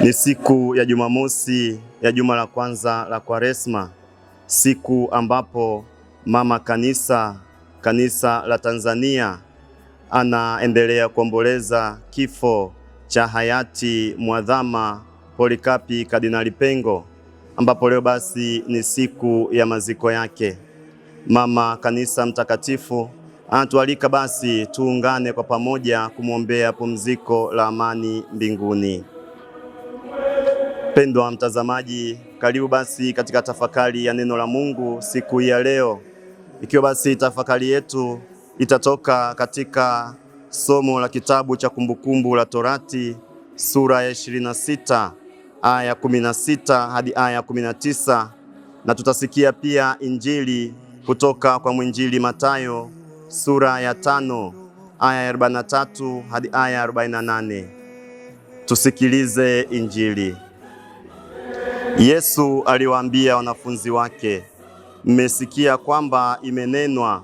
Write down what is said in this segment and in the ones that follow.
Ni siku ya Jumamosi ya juma la kwanza la Kwaresma, siku ambapo mama kanisa, kanisa la Tanzania anaendelea kuomboleza kifo cha hayati Mwadhama Polikapi Kardinali Pengo, ambapo leo basi ni siku ya maziko yake. Mama kanisa mtakatifu anatualika basi tuungane kwa pamoja kumwombea pumziko la amani mbinguni. Pendwa mtazamaji, karibu basi katika tafakari ya neno la Mungu siku ya leo, ikiwa basi tafakari yetu itatoka katika somo la kitabu cha Kumbukumbu la Torati sura ya 26 aya 16 hadi aya 19, na tutasikia pia Injili kutoka kwa mwinjili Mathayo sura ya 5 aya ya 43 hadi aya ya 48. Tusikilize Injili. Yesu aliwaambia wanafunzi wake, mmesikia kwamba imenenwa,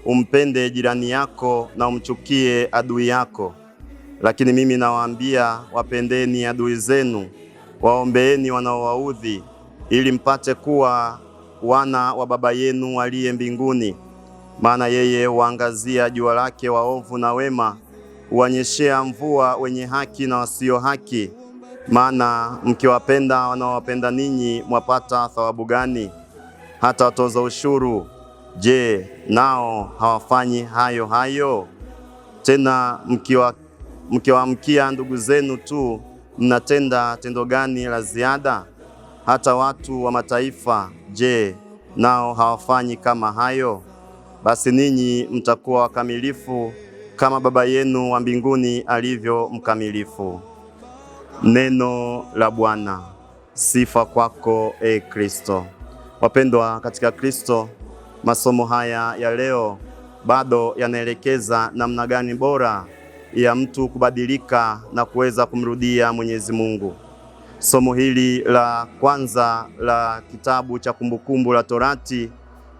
umpende jirani yako na umchukie adui yako. Lakini mimi nawaambia, wapendeni adui zenu, waombeeni wanaowaudhi, ili mpate kuwa wana wa Baba yenu aliye mbinguni. Maana yeye huangazia jua lake waovu na wema, huwanyeshea mvua wenye haki na wasio haki. Maana mkiwapenda wanaowapenda ninyi, mwapata thawabu gani? Hata watoza ushuru, je, nao hawafanyi hayo hayo? Tena mkiwaamkia ndugu zenu tu, mnatenda tendo gani la ziada? Hata watu wa mataifa, je, nao hawafanyi kama hayo? Basi ninyi mtakuwa wakamilifu kama Baba yenu wa mbinguni alivyo mkamilifu. Neno la Bwana. Sifa kwako, e Kristo. Wapendwa katika Kristo, masomo haya ya leo bado yanaelekeza namna gani bora ya mtu kubadilika na kuweza kumrudia Mwenyezi Mungu. Somo hili la kwanza la kitabu cha Kumbukumbu la Torati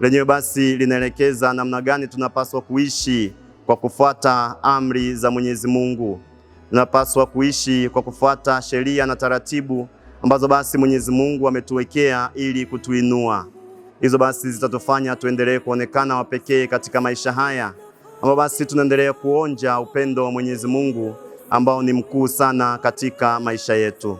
lenyewe basi linaelekeza namna gani tunapaswa kuishi kwa kufuata amri za Mwenyezi Mungu. Tunapaswa kuishi kwa kufuata sheria na taratibu ambazo basi Mwenyezi Mungu ametuwekea ili kutuinua. Hizo basi zitatufanya tuendelee kuonekana wa pekee katika maisha haya, ambao basi tunaendelea kuonja upendo wa Mwenyezi Mungu ambao ni mkuu sana katika maisha yetu.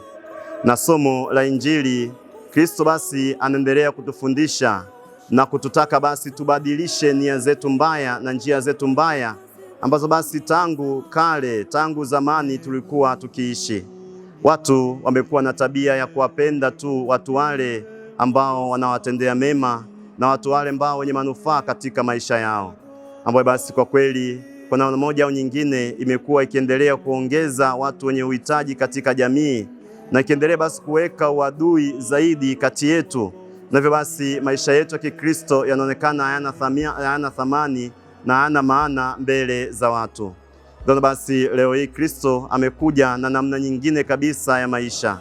Na somo la Injili, Kristo basi anaendelea kutufundisha na kututaka basi tubadilishe nia zetu mbaya na njia zetu mbaya ambazo basi tangu kale, tangu zamani tulikuwa tukiishi. Watu wamekuwa na tabia ya kuwapenda tu watu wale ambao wanawatendea mema na watu wale ambao wenye manufaa katika maisha yao, ambayo basi kwa kweli kwa namna moja au nyingine imekuwa ikiendelea kuongeza watu wenye uhitaji katika jamii na ikiendelea basi kuweka uadui zaidi kati yetu, na hivyo basi maisha yetu ya Kikristo yanaonekana hayana thamani na hayana maana mbele za watu. Ndio basi leo hii Kristo amekuja na namna nyingine kabisa ya maisha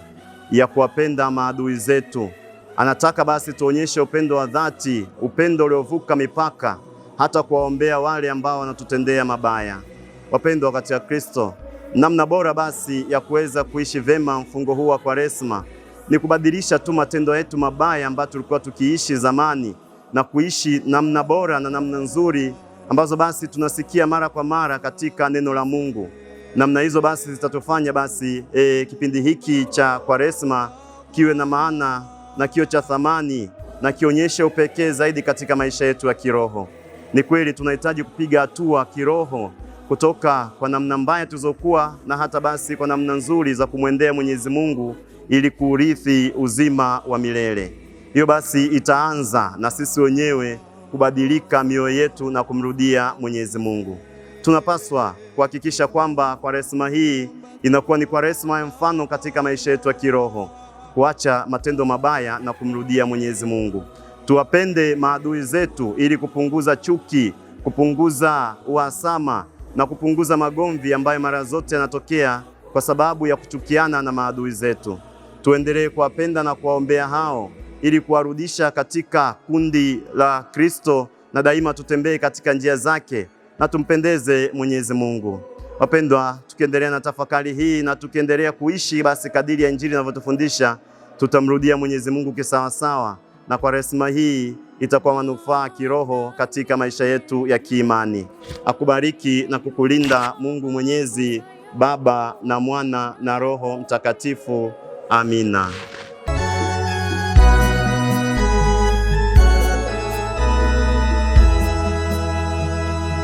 ya kuwapenda maadui zetu. Anataka basi tuonyeshe upendo wa dhati, upendo uliovuka mipaka, hata kuwaombea wale ambao wanatutendea mabaya. Wapendwa katika Kristo, namna bora basi ya kuweza kuishi vema mfungo huu wa Kwaresma ni kubadilisha tu matendo yetu mabaya ambayo tulikuwa tukiishi zamani na kuishi namna bora na namna nzuri ambazo basi tunasikia mara kwa mara katika neno la Mungu. Namna hizo basi zitatufanya basi kipindi hiki cha Kwaresma kiwe na maana na kiwe cha thamani na kionyeshe upekee zaidi katika maisha yetu ya kiroho. Ni kweli tunahitaji kupiga hatua kiroho kutoka kwa namna mbaya tulizokuwa na hata basi kwa namna nzuri za kumwendea Mwenyezi Mungu ili kuurithi uzima wa milele. Hiyo basi itaanza na sisi wenyewe kubadilika mioyo yetu na kumrudia Mwenyezi Mungu. Tunapaswa kuhakikisha kwamba Kwaresma hii inakuwa ni Kwaresma ya mfano katika maisha yetu ya kiroho, kuacha matendo mabaya na kumrudia Mwenyezi Mungu. Tuwapende maadui zetu ili kupunguza chuki, kupunguza uhasama na kupunguza magomvi ambayo mara zote yanatokea kwa sababu ya kuchukiana na maadui zetu. Tuendelee kuwapenda na kuwaombea hao ili kuwarudisha katika kundi la Kristo, na daima tutembee katika njia zake na tumpendeze Mwenyezi Mungu. Wapendwa, tukiendelea na tafakari hii na tukiendelea kuishi basi kadiri ya Injili inavyotufundisha, tutamrudia Mwenyezi Mungu kisawasawa, na kwa resma hii itakuwa manufaa kiroho katika maisha yetu ya kiimani. Akubariki na kukulinda Mungu Mwenyezi, Baba na Mwana na Roho Mtakatifu. Amina.